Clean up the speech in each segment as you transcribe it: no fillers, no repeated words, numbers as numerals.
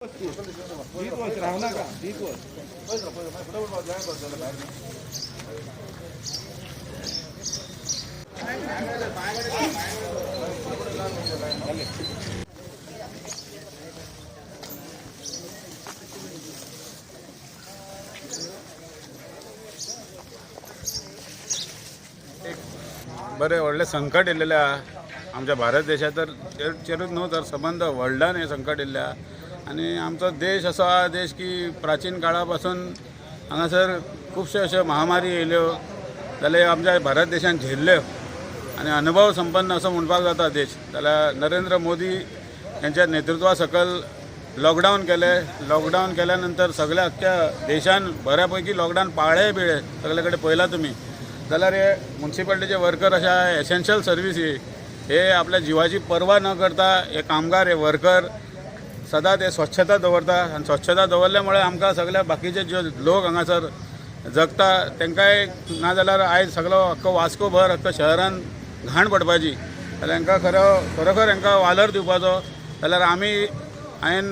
दीत वच, राव नाका, दीत वच. बरें व्हडलें संकट येयलेलें आहा आमच्या भारत देशात तर चेरूच न्हू तर सबंद वर्ल्डान हें संकट येयल्लें आहा. आनी आमचो देश असो आहा देश की प्राचीन काळा पासून हांगासर खुबश्यो अश्यो महामारी येयल्यो जाल्यार आमच्या भारत देशान झेल्ल्यो आनी अनुभव संपन्न असो म्हणपाक जाता देश. जाल्यार नरेंद्र मोदी यांच्या नेतृत्वा सकयल लॉकडावन केलें. लॉकडावन केल्या नंतर सगळ्या अख्ख्या देशान बऱ्या पैकी लॉकडावन पाळ्ळें बिळ्ळें सगळे कडेन पळयलां तुमी. जाल्यार हे मुन्सिपाल्टीचे वर्कर अशा एसेन्शियल सर्विसी हे आपल्या जिवाची पर्वा न करता हे कामगार, हे वर्कर सदांच हे स्वच्छता दवरता आनी स्वच्छता दवरल्या मुळे आमकां सगळ्या बाकीचे जे लोक हांगासर जगता तांकांय, नाजाल्यार आयज सगळो अख्खो वास्को भर अख्खो शहरान घाण पडपाची. जाल्यार हांकां खरो खरोखर हांकां वालोर दिवपाचो. जाल्यार आमी हांवें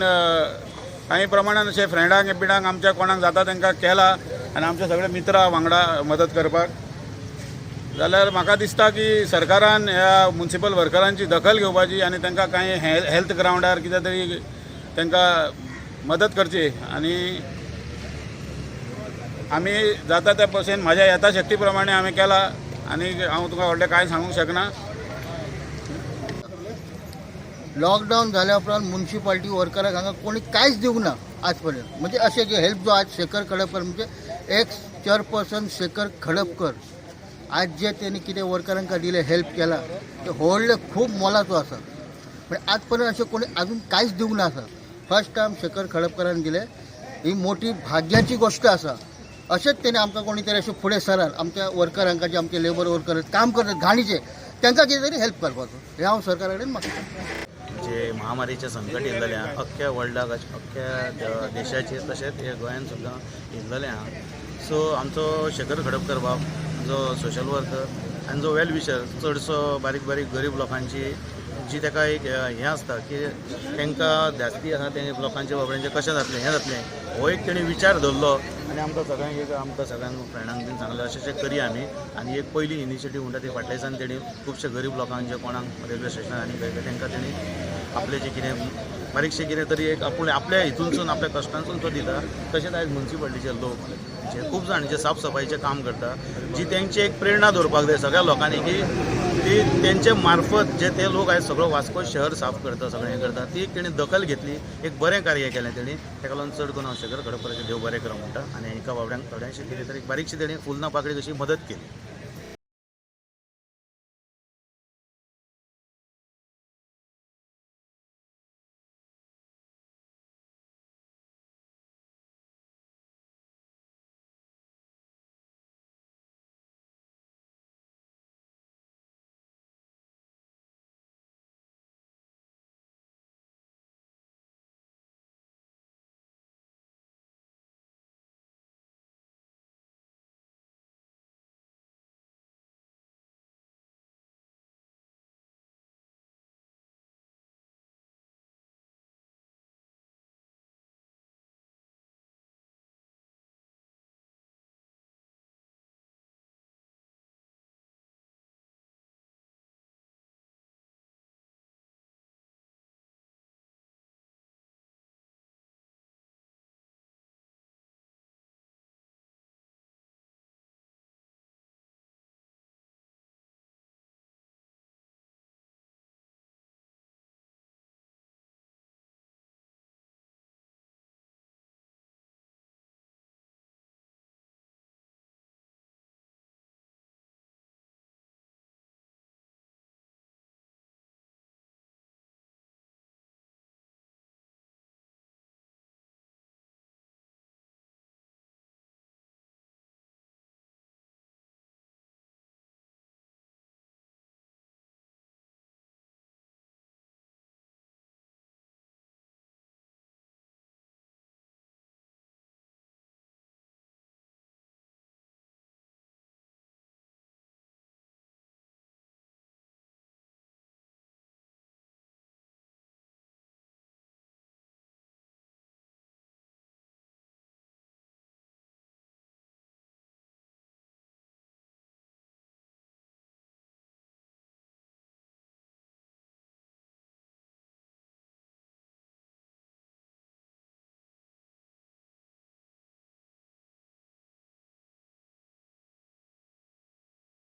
कांय प्रमाणान अशें फ्रेंडांक बिणांक आमच्या कोणाक जाता तांकां केला आनी आमचे सगळे मित्र वांगडा मदत करपाक. जाल्यार म्हाका दिसता की सरकारान ह्या मुन्सिपल वर्करांची दखल घेवपाची आनी तांकां कांय हेल्थ ग्रावंडार कितें तरी तांकां मदत करची. आनी आमी जाता त्या भशेन म्हाज्या येता प्रमाणे आमी केला आनी हांव तुका व्हडलें कांय सांगूंक शकना. लॉकडावन जाल्या उपरांत मुन्सिपाल्टी वर्कराक हांगा कोणी कांयच दिवंक ना आज पर्यंत. म्हणजे अशें जे हेल्प जो आज शेखर खडपकर, म्हणजे एक्स चेअरपर्सन शेखर खडपकर, आज जे तेणी कितें वर्करांक दिलें, हेल्प केला, ते व्हडलें खूब मोलाचो आसा. पण आज पर्यंत अशें कोणी अजून कांयच दिवंक ना आसा. फर्स्ट टायम शेखर खडपकरान दिलें, ही मोठी भाग्याची गोश्ट आसा. अशेंच तेणी आमकां कोणी तरी अशें फुडें सरात, आमच्या वर्करांक, जे आमचे लेबर वर्कर काम करतात घाणीचे, तांकां कितें तरी हेल्प करपाचो हें हांव सरकारा कडेन मागता. जे महामारीचें संकट येयल्लेलें आहा अख्ख्या वर्ल्डाक, अख्ख्या देशाचेर, तशेंच हे गोंयान सुद्दां येयल्लेलें आहा. सो आमचो शेखर खडपकर बाब जो सोशल वर्कर आनी जो वेल विशर, चडसो बारीक बारीक गरीब लोकांची जी ताका एक हें आसता की तांकां धास्ती आसा ते लोकांचे बाबड्यांचें कशें जातलें, हें जातलें, हो एक तेणी विचार धरलो आनी आमकां सगळ्यांक एक आमकां सगळ्यांक फ्रेंडांक बीन सांगलें अशें अशें करया आमी. आनी एक पयली इनिशिएटीव म्हणटा ती फाटल्या दिसान तेणी खुबशे गरीब लोकांक जे कोणाक रेल्वे स्टेशनार आनी खंय खंय तांकां तेणी आपलें जें कितें बारीकशें कितें तरी एक आपूण आपल्या हितूनसून, आपल्या कश्टांसून तो दिता. तशेंच आयज मुन्सिपाल्टीचे लोक जे खूब जाण जे साफ सफाईचें काम करता, जी तेंची एक प्रेरणा दवरपाक जाय सगळ्या लोकांनी की ती तेंचे मार्फत जे ते लोक आयज सगळो वास्को शहर साफ करता, सगळें हें करता, ती एक तेणी दखल घेतली, एक बरें कार्य केलें तेणी. ताका लागून चड करून हांव शेखर खडपकराचें देव बरें करूं म्हणटा. आनी हांकां बाबड्यांक थोड्यांशी कितें तरी बारीकशी तेणी फूल ना पाकळी कशी मदत केली.